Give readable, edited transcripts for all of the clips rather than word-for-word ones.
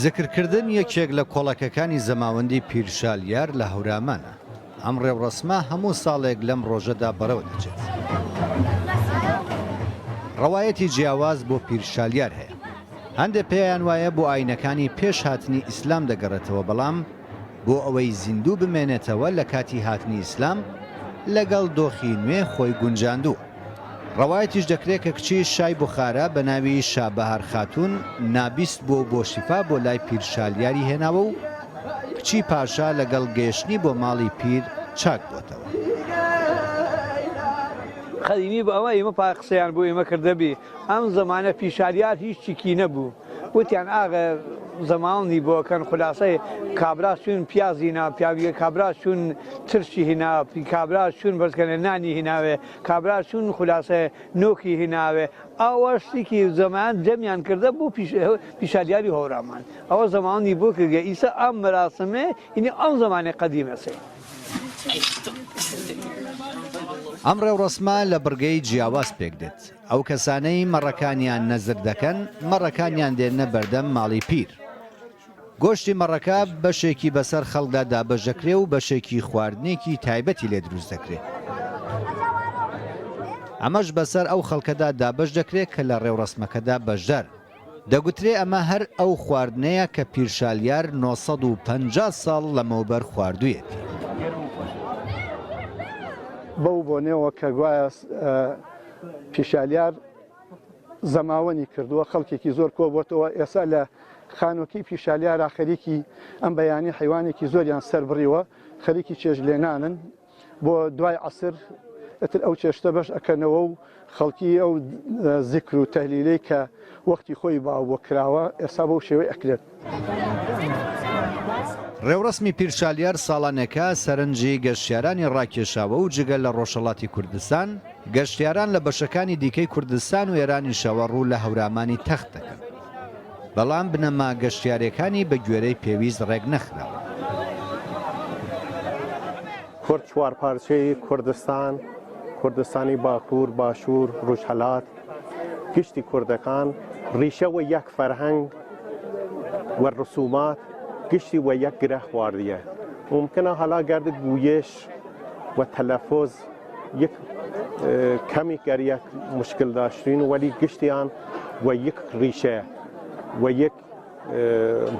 زکرکردن یەکێک لە کۆڵەکەکانی زەماوەندی پیرشالیار لە هەورامانە. ئەم ڕێوڕەسمە هەموو ساڵێک لەم ڕۆژەدا بەڕێوە دەچێت. ڕەوایەتی جیاواز بۆ پیرشالیار هەیە. هەندێک پێیان وایە بۆ ئایینەکانی پێش هاتنی ئیسلام دەگەڕێتەوە، بەڵام بۆ ئەوەی زیندوو بمێنێتەوە لە کاتی هاتنی ئیسلام لەگەڵ دۆخی نوێ خۆی گونجاندووە. ڕەوایەتیش دەکرێت کە کچی شای بوخارا بە ناوی شا بەهار خاتوون نابیست بووە و بۆ شیفا بۆ لای پیر شالیاری هێناوە و کچی پاشا لەگەڵ گەیشتنی بۆ ماڵی پیر چاک بۆتەوە. قەدیمی بە ئەوە ئیمە پا قسەیان بۆ ئیمە کردەبی ئەم زەمانە پیشالیار هیچ چیکی نەبوو وتیان ئاغە زەماوەندی بۆ کەن خولاسەی کابرا چوون پیازی نا پیاویە کابرا چوون ترشی هینا کابرا چوون بەرزکەنە نانی هیناوێ کابرا چوون خولاسە نۆکی هیناوێ ئەوە شتێکی زەمان جەمیان کردە بۆ پیشالیاری هەورامان ئەوە زەماوەندی بۆ کردگە ئیسە ئەم مەراسمێ ئینی ئەم زەمانێ قەدیمەسێ. ئەم ڕێوڕەسمە لە بڕگەی جیاواز پێکدێت، ئەو کەسانەی مەڕەکانیان نەزر دەکەن، مەڕەکانیان دێننە بەردەم ماڵی پیر. گۆشتی مەڕەکە بەشێکی بەسەر خەڵکدا دابەش دەکرێ و بەشێکی خواردنێکی تایبەتی لێ دروست دەکرێ. ئەمەش بەسەر ئەو خەڵکەدا دابەش دەکرێ کە لە ڕێوڕەسمەکەدا بەشدارن. دەگوترێ ئەمە هەر ئەو خواردنەیە کە پیرشالیار 950 ساڵ لەمەوبەر خواردوویەتی. بەو بۆنەوە کە گوایە پیرشالیار زەماوەنی کردووە، خەڵکێکی زۆر کۆبووەتەوە، ئێستا لە خانووەکەی پیرشالیارا خەریکی ئەم بەیانی حەیوانێکی زۆریان سەربڕیوە، خەریکی چێژلێنانن. بۆ دوای عەسر ئیتر ئەو چێشتە بەش ئەکەنەوە و خەڵکی ئەو زیکر و تەهلیلەی کە وەختی خۆی باو بۆ کراوە ئێستا بەو شێوەی ئەکرێت. ڕێوڕەسمی پیرشالیار ساڵانێکە سەرنجی گەشتیارانی ڕاکێشاوە و جگە لە ڕۆژهەڵاتی کوردستان، گەشتیاران لە بەشەکانی دیکەی کوردستان و ئێرانیشەوە ڕوو لە هەورامانی تەخت دەکەن. بەڵام بنەما گەشتیارێکانی بە گوێرەی پێویست ڕێک نەخراون. کورد چوارپارچەی کوردستان، کوردستانی باکوور، باشوور، ڕوژهەلات، گشتی کوردەکان ڕیشە وە یەک فەرهەنگ و ڕسومات گشتی وە یەک گرە خواردیە. مومکنە هەلا گەرد گویش و تەلەفۆز یەک کەمیک گەر یەک مشکل داشتین وەلی گشتیان وە یەک ڕیشە و یەک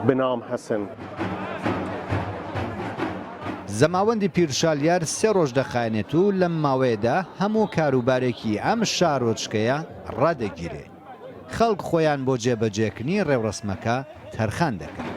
بنام هەسن. زەماوەندی پیرشالیار سێ ڕۆژ دەخایەنێت و لەم ماوەیەدا هەموو کاروبارێکی ئەم شارۆچکەیە ڕادەگیرێ. خەڵک خۆیان بۆ جێبەجێکردنی ڕێوڕەسمەکە تەرخان دەکەن.